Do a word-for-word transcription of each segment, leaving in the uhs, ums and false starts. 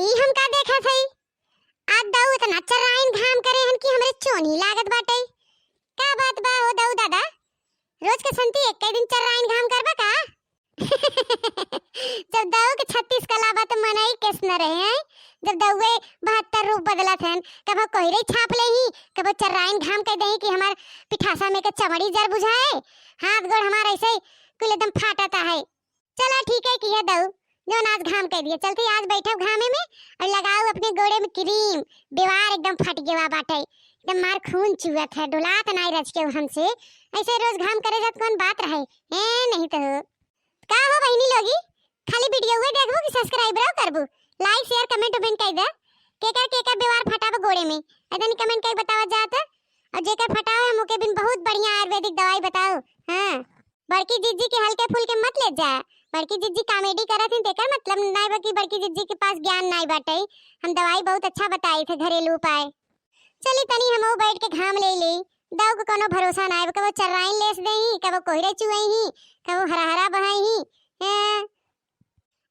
ई हम का देखत हई? आज दऊ इतना चर्राइन घाम करे हन कि हमरे चोन्ही लागत बाटे। का बात बा हो दऊ दादा, रोज के संती एक्के दिन चर्राइन घाम करबा का? जब दऊ के छत्तीस कला बा त मनई केस न रहे हैं, जब दऊए बहत्तर रूप बदलत हन, कबो कोहरे छाप लेही, कबो चर्राइन घाम कइ देही कि हमार पिठासा में के चमड़ी जर बुझाए, हाथ गोड़ हमार ऐसे कुल एकदम फाटत है। चला ठीक है किहे दऊ, जौन आज घाम कइ दिए, चलती आज बैठब घामे में और लगाऊ अपने गोड़े में क्रीम, बेवार एकदम फट गवा बाटे, एकदम मार खून चुअत है, डोलात नाई रच के हमसे, ऐसे रोज घाम करे जात कौन बात रहे, ए नहीं तो। का हो बहिनी लोगी, खाली वीडियोवे देखबू कि सब्सक्राइबरो करबू? लाइक, शेयर, कमेंट उमेंट कइ दे। केकर केकर बेवार फटाब गोड़े में, ऐतनी कमेंट कइ बतावा जात। और जेकर फटावे हम ओके बिन बहुत बढ़िया आयुर्वेदिक दवाई बताओ। हाँ, बड़की जिज्जी के हल्के फुल्के मत ले जा। बड़की जिज्जी कॉमेडी करत हिन, तेकर मतलब नाई बा कि बड़की जिज्जी के पास ज्ञान नाई बाटे। हम दवाई बहुत अच्छा बताई थे, घरेलू उपाय। चली तनी हमहू बैठ के घाम ले ले। दऊ के कोनो भरोसा ना है, कबो चर्राइन लेस देही, कबो कोहरे चुआई ही, कबो हरा हरा बहाई ही। हैं?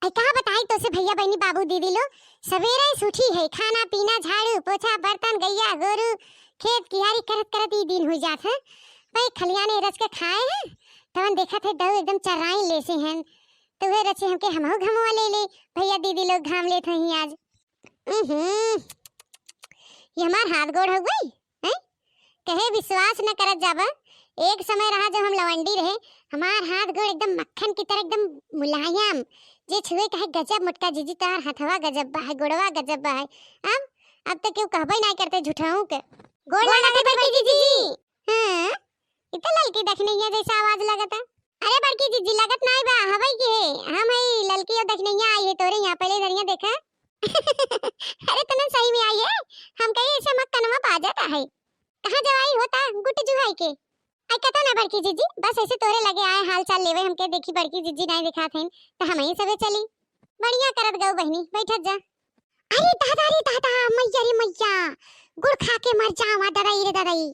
ऐ का बताई तोसे भैया बहिनी बाबू दीदी लोग, सवेरे से उठी है, खाना पीना, झाड़ू पोछा, बर्तन, गैया गोरू, खेत किहारी करत करत ई दिन हो जात है। भाई खलियाने रच के खाए हैं, तवन देखत है दऊ एकदम चर्राइन लेसे हैं, तो वे रचे हमके हमहू घमवा ले ले। भैया दीदी लोग घाम लेत हई आज। उहुं, ये हमार हाथ गोड़ हो गई, हैं? कहे विश्वास न करत जाबा। एक समय रहा जब हम लवंडी रहे, हमार हाथ गोड़ एकदम मक्खन की तरह एकदम मुलायम, जे छुए कहे गजब मोटका जिज्जी तोहार हथवा गजब बा है, गोड़वा गजब बा है। अब, अब तो केहू कहबे नाई करते झूठाऊ के। गोड़ गोड़ लागत है बड़की जिज्जी। हाँ, इ तो ललकी दखिनैया जैसा आवाज लगता। अरे बड़की जिज्जी, लगत नाई बा, हवई के है। हम हई ललकी और दखिनैया आई है तोरे यहाँ, पहले इधरिया देखा। अरे तनन सही में आई है, हम कही ऐसे मक्खनवा बाजत है। कहाँ जवाई होता गुट जुहाई के? आई कतो ना बड़की जिज्जी, बस ऐसे तोरे लगे आए हाल चाल लेवे, हमके देखी बड़की जिज्जी नाई दिखात हईन, तो हम ही सबे चली। बढ़िया करत गऊ बहिनी, बैठत जा। अरे दादा रे दादा, मैया रे मैया, गुड़ खा के मर जावा ददाई रे ददाई।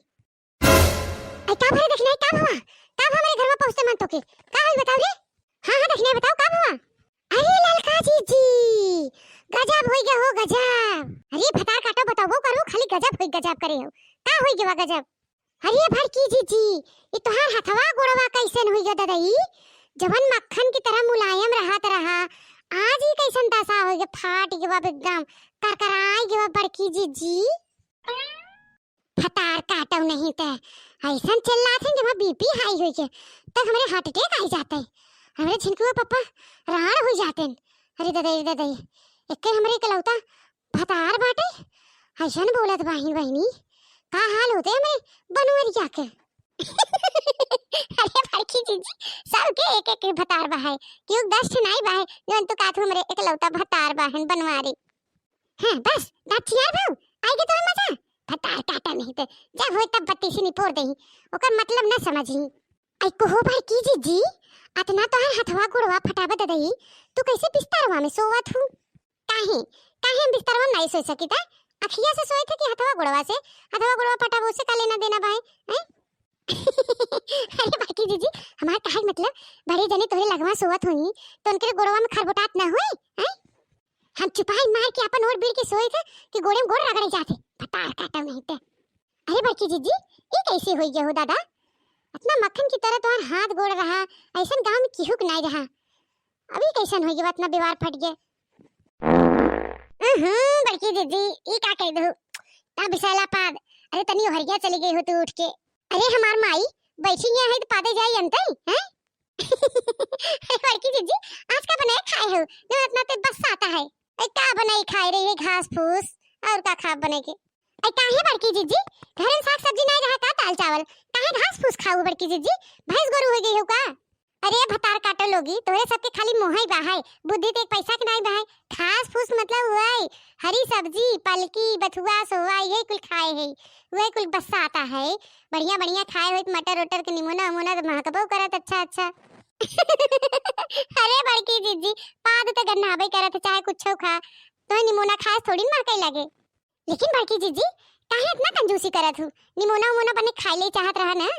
ऐ का भरे दखिनैया, का भवा? का भवा हमरे घर में पहुँचते मन तोके? का होई बताओ रे? हाँ, हाँ, दखिनैया बताओ, का भवा? अरे ललका जिज्जी, गजब होई गए हो, गजब। अरे भतार काटो, बताओ करू, खाली गजब होई, गजब करे हो। का होई गवा गजब? अरे बड़की जिज्जी, ई तोहार हथवा गोड़वा कैसन होई गए ददाई? जवन मक्खन की तरह मुलायम रहत रहा, आज ही कैसन दशा होई गए, फाट गवा एकदम, करकराई गवा बड़की जिज्जी। भतार काटो नहीं ते, ऐसन चिल्लात हैं जब बीपी हाई होई के, तब हमरे हार्ट अटैक आई जाते, हमरे झिनकुआ पापा राड़ होई जाते। अरे ददाई, अरे ददाई, एक हमरे इकलौता भतार बाटे, ऐसन बोलत बाहिन बहिनी, का हाल होते हमरे बनवरिया के। अरे बड़की जिज्जी, सबके एक एक भतार बा है, क्यों दस ठे नाई बा है, जवन तू काथू हमरे इकलौता भतार बाहिन बनवारी। हाँ, बस, दाँत चियार भाऊ, आइगे तोर मजा। भतार काटा नहीं तो, जब होई तब बत्तीसी निपोर देही, ओकर मतलब न समझी। ऐ कोहो बड़की जिज्जी, अतना तोहर हथवा गोड़वा फटाबा ददाई, तू कैसे बिस्तरवा में सोवत हूँ? काहे, काहे हम बिस्तरवा में नहीं सोई सकी था? अखिया से सोई थे कि हथवा गोड़वा से? हथवा गोड़वा फटाबो से का लेना देना भाई, हैं? अरे बड़की जिज्जी, हमार कहे के मतलब, बड़े जने तोहरे लगवा सोवत होई, तो उनके गोड़वा में खरबोटात ना होई, हैं? हम चुपाई मार के अपन ओर बीड़ के सोई थे कि गोड़े में गोड़ रगड़े जाते। भतार काटो नहीं ते। अरे बड़की जिज्जी, ई कैसे होई गए हो दादा? इतना मक्खन की तरह तोहर हाथ गोड़ रहा, ऐसन गाँव में केहू के नाई रहा। अभी कैसन होई गए, इतना व्यवहार फट गए। हम्म, बड़की जिज्जी, ई का कह दू? ता बिसैला पाद, अरे तनी ओहरिया चली गई हो तू उठ के। अरे हमार माई, बैठी यहाँ है तो पादे जाई अंतई, हैं? अरे बड़की जिज्जी, आज का बनाए खाए हो? जो इतना ते बस आता है। ए, का बनाई खाए रही है, घास फूस, और का खाब बने के? ए, काहे बड़की जिज्जी, घर में साग सब्जी नहीं रहा का, दाल चावल, काहे घास फूस खाऊ बड़की जिज्जी? भैंस गोरू हो गई हो का? अरे भतार काटो लोगी, तोहरे सबके खाली मुँह ही बा है, बुद्धि तो एक पैसा के नहीं बा है। घास फूस मतलब वही हरी सब्जी, पलकी, बथुआ, सोवा, यही कुल खाए है, वही कुल बस्सा आता है। बढ़िया बढ़िया खाए होई त मटर उटर के निमोना उमोना त महकबो करत अच्छा अच्छा। अरे बड़की जिज्जी, पाद त गन्नाबे करत है, चाहे कुछो खा, तो निमोना खाए थोड़ी न महकई लगे। लेकिन बड़की जिज्जी, काहे इतना कंजूसी करत हूँ? निमोना उमोना बने खाए ले चाहत रहा ना।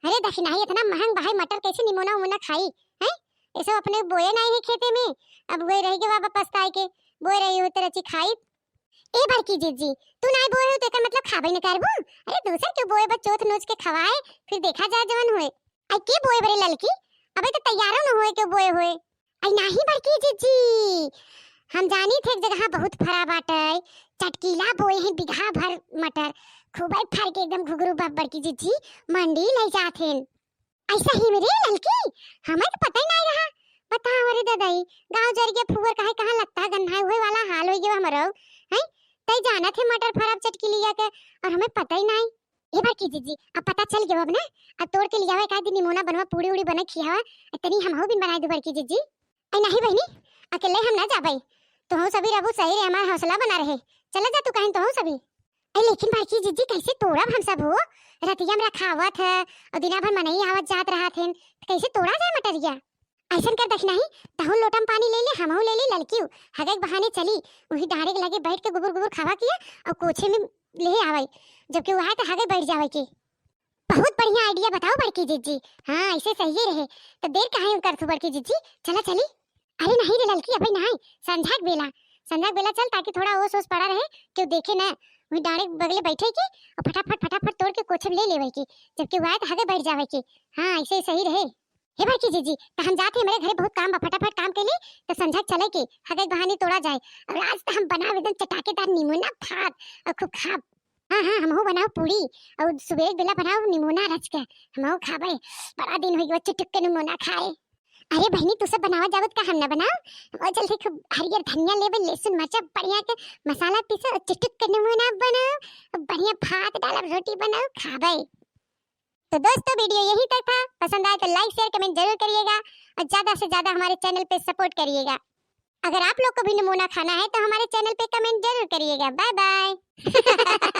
अरे दखिनाही इतना महंग बा है मटर, कैसे निमोना उमोना खाई, हैं? ऐसे अपने बोए नहीं है खेते में, अब वही रह गए बाबा पछताए के। बोए रही हो तो रची खाई। ए बड़की जिज्जी, तू नाई बोए हो तो एकर मतलब खाबे न करबू? अरे दूसर के बोए बा चोथ नोच के खवाए, फिर देखा जाए जवन होए। आई के बोए बरे ललकी? अबे तो तैयारो न होए के बोए होए। आई नाही बड़की जिज्जी, हम जानी थे एक जगह बहुत फरा बाटे, चटकीला बोए हैं बिगहा भर मटर, खूबे फर के एकदम घुघरू बा बड़की जिज्जी, मंडी ले जात हैं। ऐसा ही मेरे ललकी, हमें तो पता ही नहीं रहा। बताओ रे ददाई, गाँव जर गया फुअर कहे कहाँ लगता है गन्हाई हुए वाला हाल हो गया हमारो, हैं? तई जाना थे मटर फरब चटकीलिया के और हमें पता ही नहीं। ए बड़की जिज्जी, अब पता चल गया अब ना, अब तोड़ के लियावे एक आध दिन निमोना बनवा, पूड़ी उड़ी बने खियावा, तनी हमहू बिन बनाई दू बड़की जिज्जी। ऐ नहीं बहिनी, अकेले हम ना जाबे, तोहू सभी रहबू सही रे, हमार हौसला बना रहे। चला जा तू कहीं तोहू सभी। ऐ लेकिन बड़की जिज्जी कैसे तोड़ब हम सब हो? रतिया में रखावत है और दिना भर मनई आवत जात रहत हैं, तो कैसे तोड़ा जाए मटरिया? ऐसन कर देखना ही, तहू लोटा में पानी ले ले, हमहू ले ले ललकियो, हगे के बहाने चली, वही डांड़े के लगे बैठ के गुबुर गुबुर खावा किया और कोछे में ले आवे, जबकि वह तो हगे बैठ जावे के। बहुत बढ़िया idea बताओ बड़की जिज्जी। हाँ, ऐसे सही रहे। तो देर काहे करत हो बड़की जिज्जी? चला चली। अरे नहीं रे ललकी, अबे नहीं, संझा के बेला, संझा के बेला चल, ताकि थोड़ा ओस ओस पड़ा रहे, क्यों देखे ना, वही डांड़े बगले बैठे के और फटाफट फटाफट तोड़ के कोछे में ले लेवे के, जबकि वह तो हगे बैठ जावे के। हाँ, ऐसे सही रहे। हे बड़की जिज्जी, तो हम जाते हैं, मेरे घरे बहुत काम बा, फटाफट काम के लिए, तो संझा के चले के, हगे के बहाने तोड़ा जाए। और आज तो हम बनाओ एकदम चटाकेदार निमोना भात और खूब खाब। हाँ हाँ, हमहू बनाओ पूड़ी और सुबह बेला बनाओ निमोना रच के, हमहू खाबे। बड़ा दिन हो गया चुटुक के निमोना खाए। अरे बहिनी, तू सब बनावा जावत का हम ना बनाओ? और जल्दी खूब हरियर धनिया लेबे, लहसुन मरचा बढ़िया के मसाला पीसे और चुटुक के निमोना बनाओ, बढ़िया भात डालब, रोटी बनाओ, खाबे। तो दोस्तों, video यहीं तक था। पसंद आए तो like, share, comment जरूर करिएगा और ज्यादा से ज्यादा हमारे channel पे support करिएगा। अगर आप लोग को भी नमूना खाना है तो हमारे channel पे comment जरूर करिएगा। Bye bye।